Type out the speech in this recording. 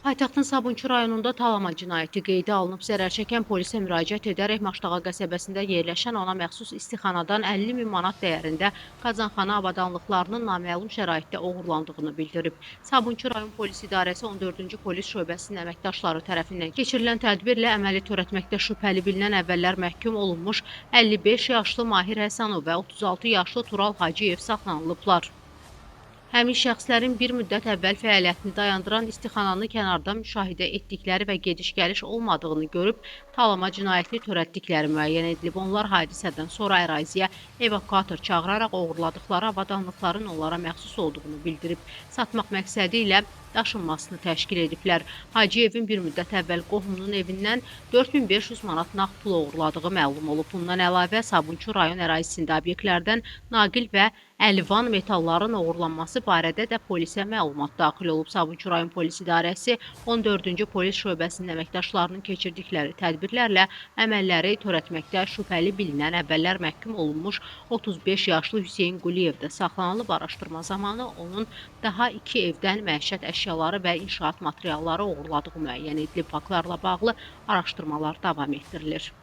Paytaxtın Sabunçu rayonunda talama cinayəti qeydə alınıb. Zərər çəkən polisə müraciət edərək Maşdağa qəsəbəsində yerləşən ona məxsus istixanadan 50 min manat dəyərində qazanxana avadanlıqlarının naməlum şəraitdə oğurlandığını bildirib. Sabunçu rayon polis idarəsi 14-cü polis şöbəsinin əməkdaşları tərəfindən keçirilən tədbirlə əməli törətməkdə şübhəli bilinən əvvəllər məhkum olunmuş 55 yaşlı Mahir Həsənov və 36 yaşlı Tural Hacıyev saxlanılıblar. Həmin şəxslərin bir müddət əvvəl fəaliyyətini dayandıran istixananı kənardan müşahidə etdikləri və gediş-gəliş olmadığını görüb talama cinayətini törətdikləri müəyyən edilib. Onlar hadisədən sonra əraziyə evakuator çağıraraq oğurladıkları avadanlıqların onlara məxsus olduğunu bildirib, satmaq məqsədi ilə daşınmasını təşkil ediblər. Hacıyevin bir müddət əvvəl qohumunun evindən 4500 manat nağd pul oğurladığı məlum olub. Bundan əlavə Sabunçu rayon ərazisində obyektlərdən naqil və əlvan metalların oğurlanması barədə də polisə məlumat daxil olub. Sabunçu rayon polis idarəsi 14-cü polis şöbəsinin əməkdaşlarının keçirdikləri tədbirlərlə əməlləri törətməkdə şübhəli bilinən əvvəllər məhkum olunmuş 35 yaşlı Hüseyn Quliyev də saxlanılıb. Araşdırma zamanı onun daha 2 evdən məişət əşyaları və inşaat materialları oğurladığı müəyyən edilib. Faktlarla bağlı araşdırmalar davam etdirilir.